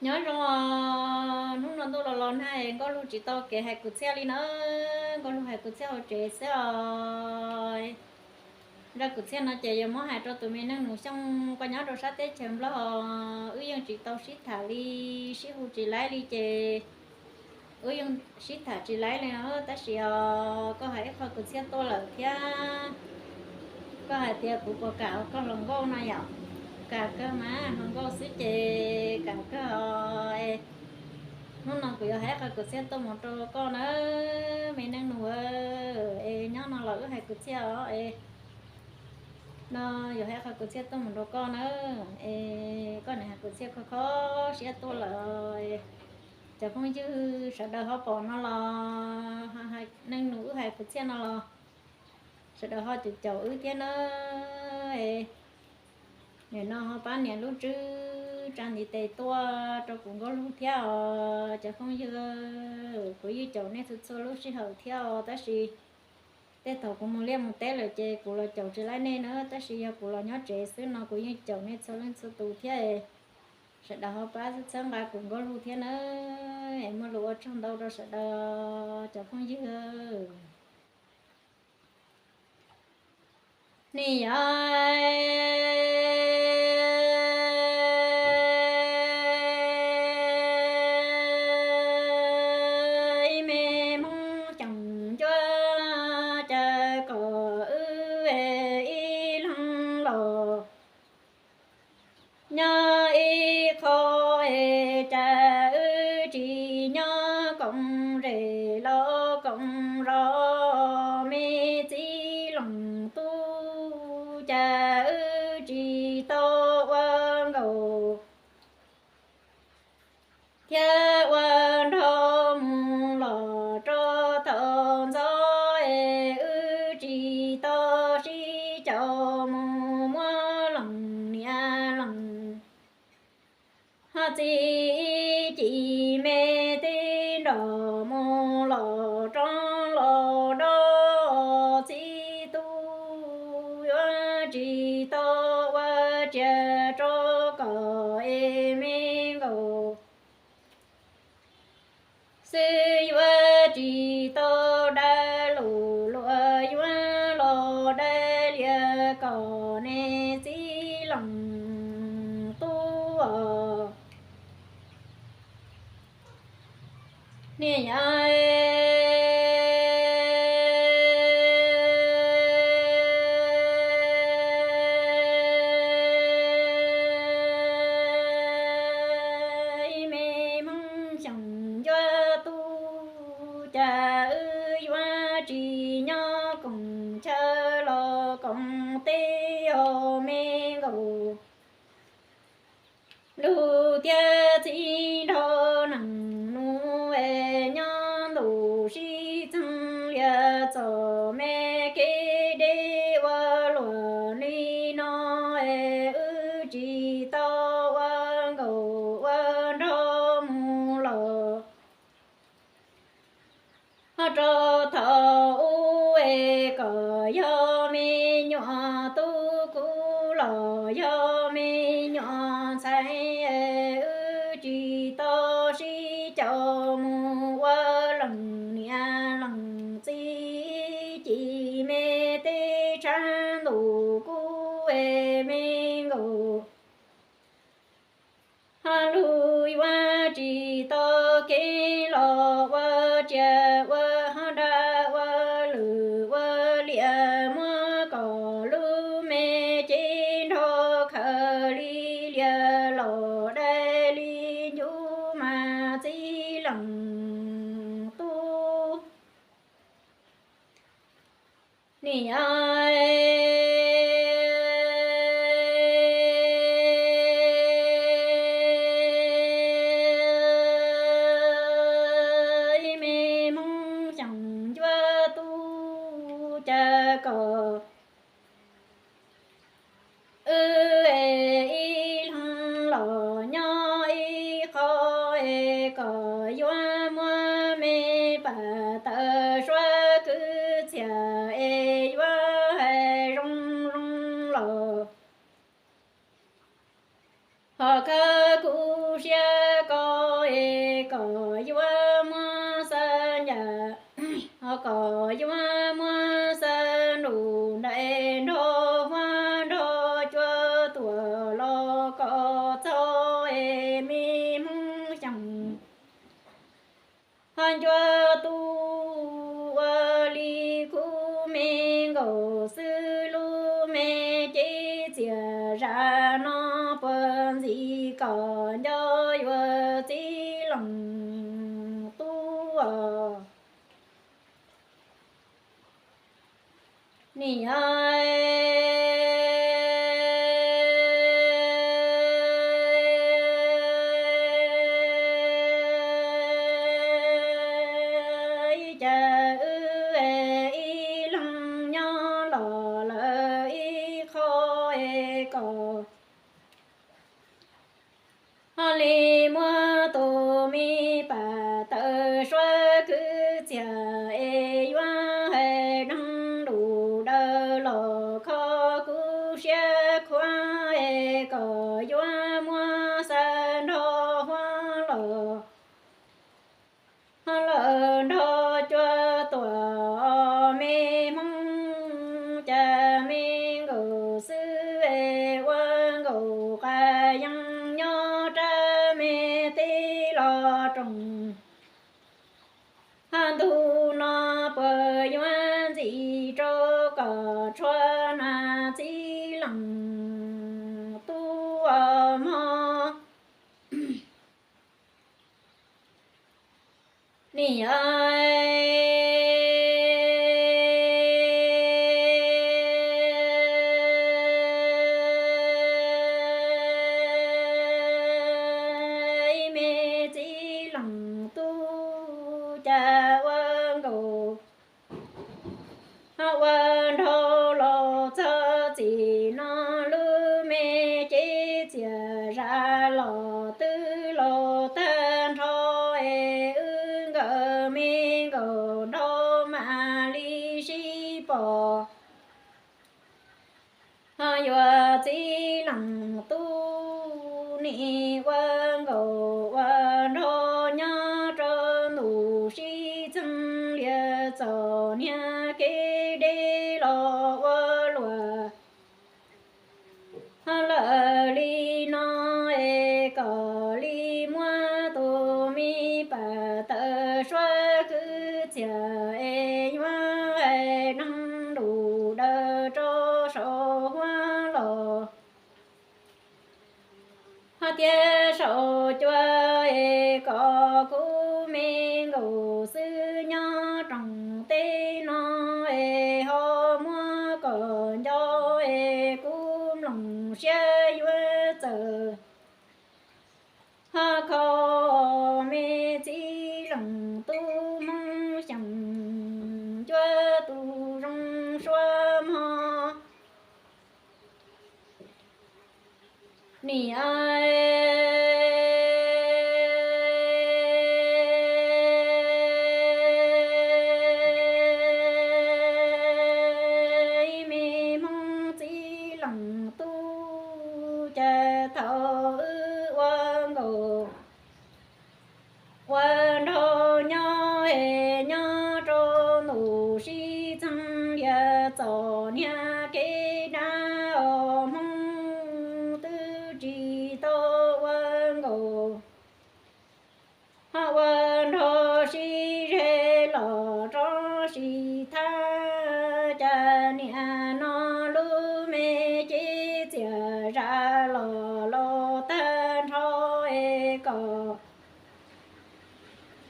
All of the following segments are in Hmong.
Nyob zoo os, hnub no ntuj los los nag, Nkauj Lug tsis tau kev hais kwv txhiaj li na. Nkauj Lug hais kwv txhiaj hauv tsev xwb os. Zaj kwv txhiaj no ces yuav muab hais rau tus me neej nus Xyooj koj nyob rau sab teb chaws Nplog os. Wb yeej tsis tau sib tham li, sib hu tsis laib li ces wb yeej sib tham tsis laib li no. Tab sis os, koj hais ib qho kwv txhiaj tuaj lawm thiab. Koj hais tias kuv puas kam ua koj hluas nkauj no yom? Kam kawg mas, hluas nkauj xwb ces kam kawg os. Hnub no kuv yuav hais ib qho kwv txhiaj tuaj mus rau koj na, me neej nus. Es nyob no los wb hais kwv txhiaj os. Es no yuav hais ib qho kwv txhiaj tuaj mus rau koj na. Es koj nim hais kwv txhiaj kho kho siab tuaj lawm. Cov phooj ywg sawv daws ho pom no los, neej nus wb hais kwv txhiaj no los sawv daws ho caum caum wb thiab na. Nim no ho pab nias lub tswb tsa ntiv tes tuaj rau kuv Nkauj Lug thiab os cov phooj ywg. Kuv yeej caum nej txhua txhua lub sij hawm thiab os, tab sis tej thaum kuv mus liaj mus teb lawm ces kuv los caum tsis laib nej na. Tab sis yog kuv los nyob tsev xwb no kuv yeej caum nej txhua leej txhua tus thiab. Sawv daws ho pab txhawb nqa kuv Nkauj Lug thiab na. Es muaj lus ua tsaug ntau rau sawv daws cov phooj ywg. Nim yog ib me hmoob xyoos ncuab, cas kom wb ib leeg los nyob ib qho, es cas wb tsis nyob koom zem los koom zos, me txiv leej tub, cas wb tsis tau ua nkaus thiab ua nrog mus los rau thaum ntxov, es wb tsis tau sib caum mus muab leej niam leej ho txiv ci me teb nrog mus los roob los dab, txiv tub yuav tsis tau ua tsiaj rau kom es me nkaus xwb, yuav tsis tau dai lus luag yuav los dai lias kom nej txiv leej tub os. Niam yog ib me hmoob xyoos ncuab tub, cas wb yuav tsis nyob koom chaw los koom teb os me nkaus. Lug thiab txiv nraug neej nus es nyob ntuj sib txeeg lias txom me kev deb ua luaj li no, es wb tsis tau ua nkaus ua nrog mus los ho rau thaum ub, es kom yog me nyuam tub kub los yog me nyuam ntxhais, es wb tsis tau sib caum mus ua leej niam leej txiv, ci me teb tshab ntuj kub es me nkaus. Ho lug yuav tsis tau kev los ua tsiaj ua hov dab ua lwm ua liam, muab kom lub me cev nrog khaws li lias los dai li ncuv mas txiv leej tub. Niam yog ib me hmoob xyoos ncuab tub, cas kom wb es ib leeg los nyob ib qho, es kom yuav muab me pam taws suab kwv txhiaj, es yuav hais zoo zoo los ho khawb kuv siab ko Yuav muab xab nrus nraim nrog huab nrog cua tuam los kom txog es me Hmoob xyoos. Ho ncua tus ua li kuv me nkaus xwb lub me cev txias zam no puag ntxiv kom nco yuav txiv leej tub os. Nim cas wb ib leeg nyob los lawm ib qho es kom ho li muab tus me pam tawv suab kwv txiag es yuav hais deeg lus daws los kho kuv siab khuav es kom yuav muab xab nrog huab los ho lawm nrog cua tuam me Hmoob cas me nkaus xwb es ua nkaus qas yees nyob rab me teb los roos. Ho ntu no puas yuav ntxim rau kom tshua na txiv leej tub mog. Nim me txiv leej tub cas ua nkaus ua nrau los txog txim no lub me cev txias zam los twb los tag nrho es wb nkawd me nkaus nrau mam li sib pom. Ho yuav txiv leej tub nim ua nkaus ua nrau nyob rau ntuj sib txheej lias txom niag kev deb los ua luam. Ho lawm li no es kom li muab tus me pam tawv suab kwv txiag es yuav hais deeg lus daws rau saum huab los ho tias saum cua es kom kuv me nkaus xwb nyob rooj teb no es ho muab kom nco es kuv mloog siab yuav txawm ho kho me txiv leej tub Hmoob xyooj ncua tus zoo suab mog. Nim me Hmoob txiv leej tub cas thaum wb ua nkaus ua nrau nyob es nyob rau ntuj sib txheej lias txom niag kev dab os Hmoob twb tsis tau ua nkaus ho ua nrau sib ze los rov sib thab cas niaj no lub me cev txias zam los los tag nrho es kom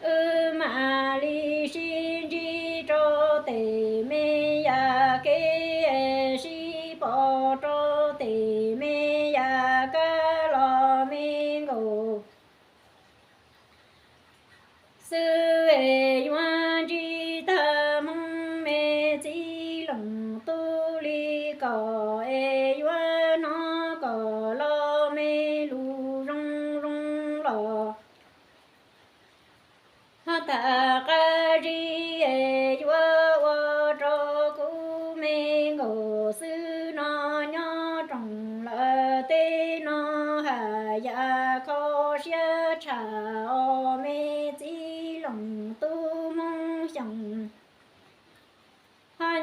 wb mam li sib ntsib rau tes me yam kev sib pom rau tes me yam kab los me nkaus xwb es yuav ntsib tag Hmoob me txiv leej tub li kom es yuav hnov kom los me lus zoo zoo los ho tham qab zib es yuav ua rau kuv me nkaus xwb no nyob rooj lawm teb no haj yam kho siab tshaj os me txiv leej tub Hmoob xyooj.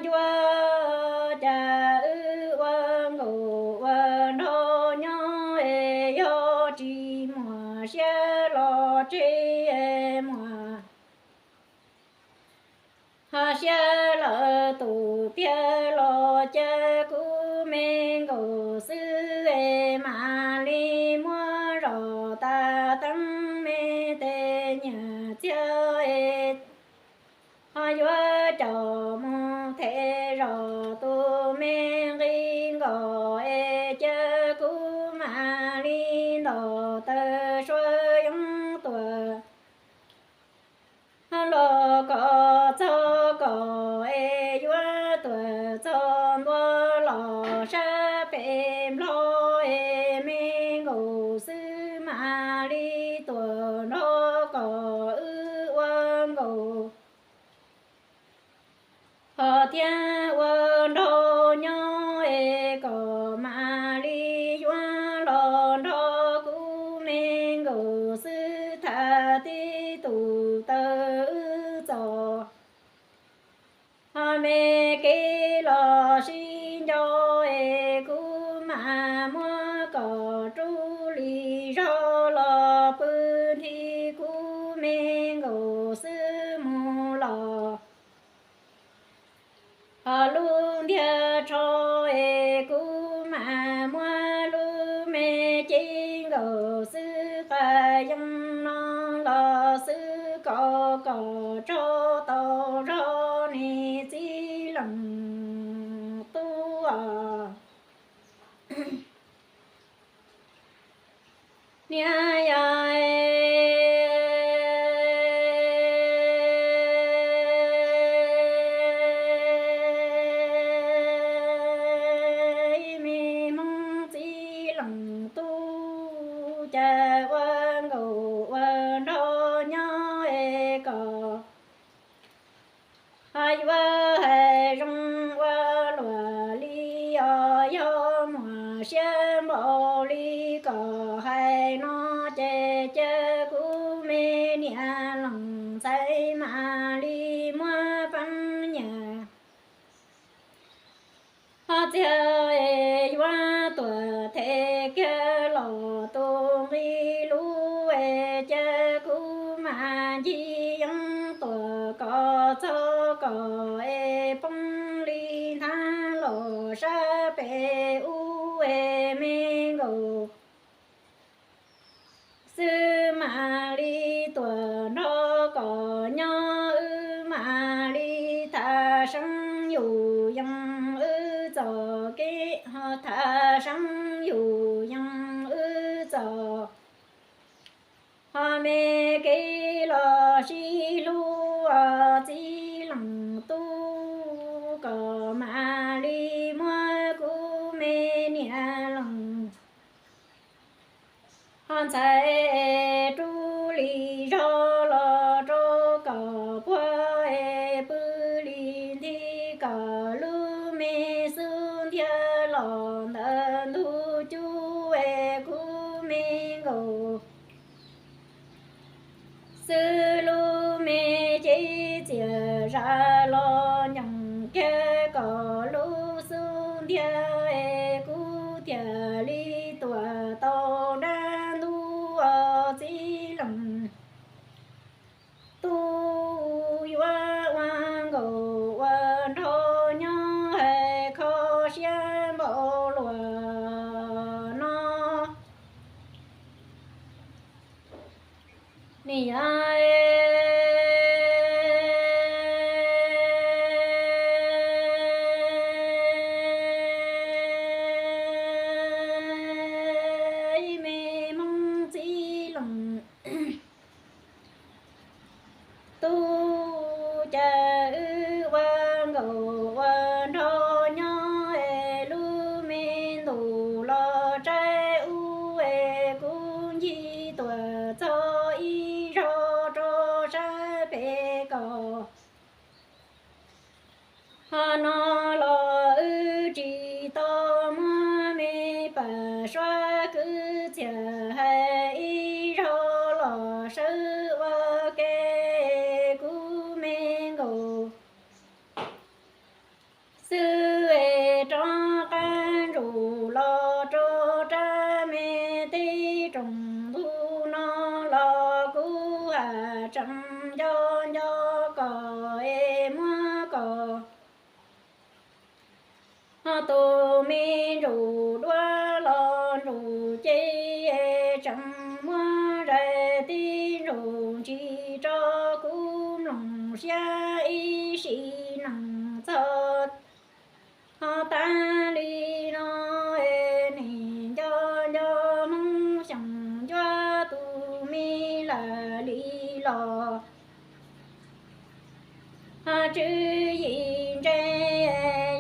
Ncua cas wb ua nkauj ua nraug nyob es yog tsis muaj siab los tseg es muaj ho siab lawm tus piag los caw kuv me nkauj xwb es mam li muab zos tas teeb me tes nyiaj txiag es ho yuav caum mus them zos tus me nqi nkaus es caw kuv mam li ntaus taw sua yoov tuaj los kom txog kom es yuav tuaj txog ntua los sab pem Nplog es me nkauj xwb mam li tuaj nrog kom wb ua nkauj ho thiab ua nraug nyob es kom mam li yuav los nrog kuv me nkauj xwb tham tib tug taw wb txom ho me kev los sib nco es kuv mam muab kom rub li zog los pw nthi kuv me nkauj xwb mus los ho lub ntiag tsho es kuv mam muab lub me cev nkauj xwb qas yeej no los xwb kom kom tso tau zog niam txiv leej tub os. Niam yog me Hmoob txiv leej tub cas ua nkauj ua nraug nyob es kom ho yuav hais zoo ua luaj li os, yog muaj siab npaum li kom hais no ces caw kuv me niam leej ntxhais mam li muab peev nyiaj ho txiag es yuav tuaj them kiag los tus nqi lub es caw kuv mam ncig yeeb tuaj kom txog kom es poob li nthav los sab pem ub es me nkauj xwb mam li tuaj nrog kom nyob wb mam li tham seeb yus yees wb txoj kev ho tham seeb yus yees wb txoj ho me kev los sib hlub os txiv leej tub kom mam li muab kuv me niam leej ho ntxhais rub li zog los rau kom puag es pw li nthi kom lub me xub ntiag los ntawm ntug cub es kuv me nkauj xwb lub me cev txiaj zam los nyoos kiag kom lub xub ntiag es kuv thiaj li tuaj tau dab ntub os txiv leej tub yuav ua nkauj ua nraug nyob hais kho siab npaum luaj no. Nim yog me Hmoob txiv leej tub cas wb ua nkauj ua nraug nyob es lub me ntuj los tsaib ub es kuv ncig tuaj txog ib zaug tseem nco nco kom es muab kom tus me ntsuj duab los ntsuj ces tseem muab zais tib ntsuj ntsis rau kuv mloog siab ib sim neej txog. Ho tas li no es nim nco nco Hmoob xyooj ncua tus me lawm li los. Ho tswv yim ntse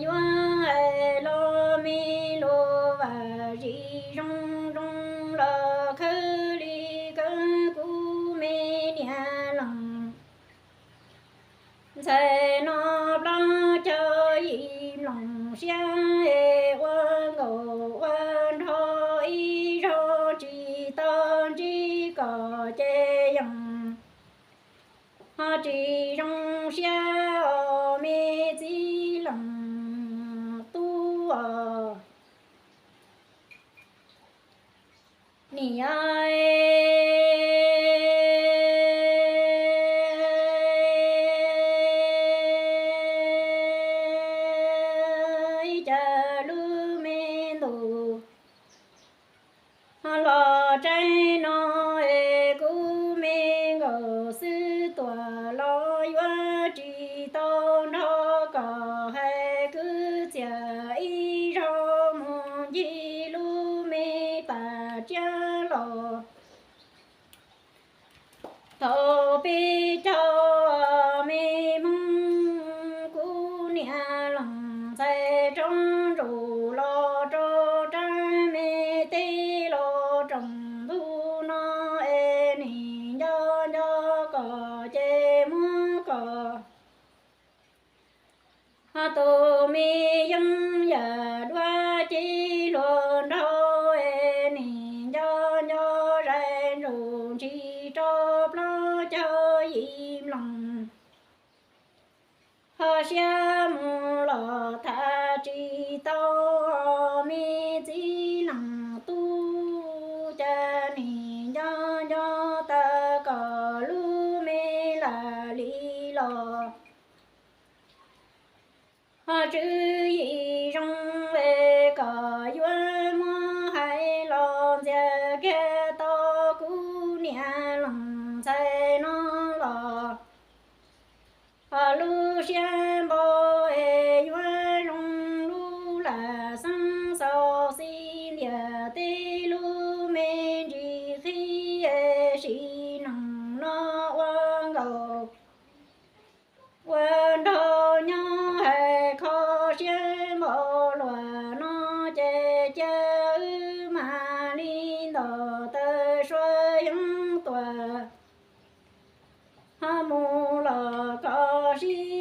yuav hais los me lus vam zim zoo zoo los khawb li kawg kuv me niam leej ntxhais no plaub caug yim mloog siab es ua nkaus ua nrho ib zaug tsis tau ntsib kom ces yeej ho tsis zoo siab os me txiv leej tub os. Niam, ib cas lub me ntuj los tsaib no es kuv me nkauj xwb tuaj los yuav tsis tau nrog kom hais kwv txhiaj ib zaug mus ncig lub me pas tsiab los. Thaum peb caug me Hmoob kuv niam leej ntxhais rov ntsuj los rau rab me teb los tsoom ntug no es nim nco nco kom ces muab kom tus me yeeb yam duab cev hluas nraug es nim nco nco zais ntsuj ntsis rau plaub caug yim mloog. Ho siab mus los tham tsis tau me txiv leej tub, cas nim nco nco tas kom lub me lawm li los. Ho tswv yim zoo es kom yuav muab hais los ntxias kiag tau kuv niam leej ntxhais no los. Ho lub siab npau es yuav zoo lub lam xeeb xaus xi ntiag teb lub me ntsis qhib es sim neej no ua nkaus ua nraug nyob hais kho siab npau luaj no ces cia wb mam li ntaus taw sua yeeb tuaj ho mus los kho siab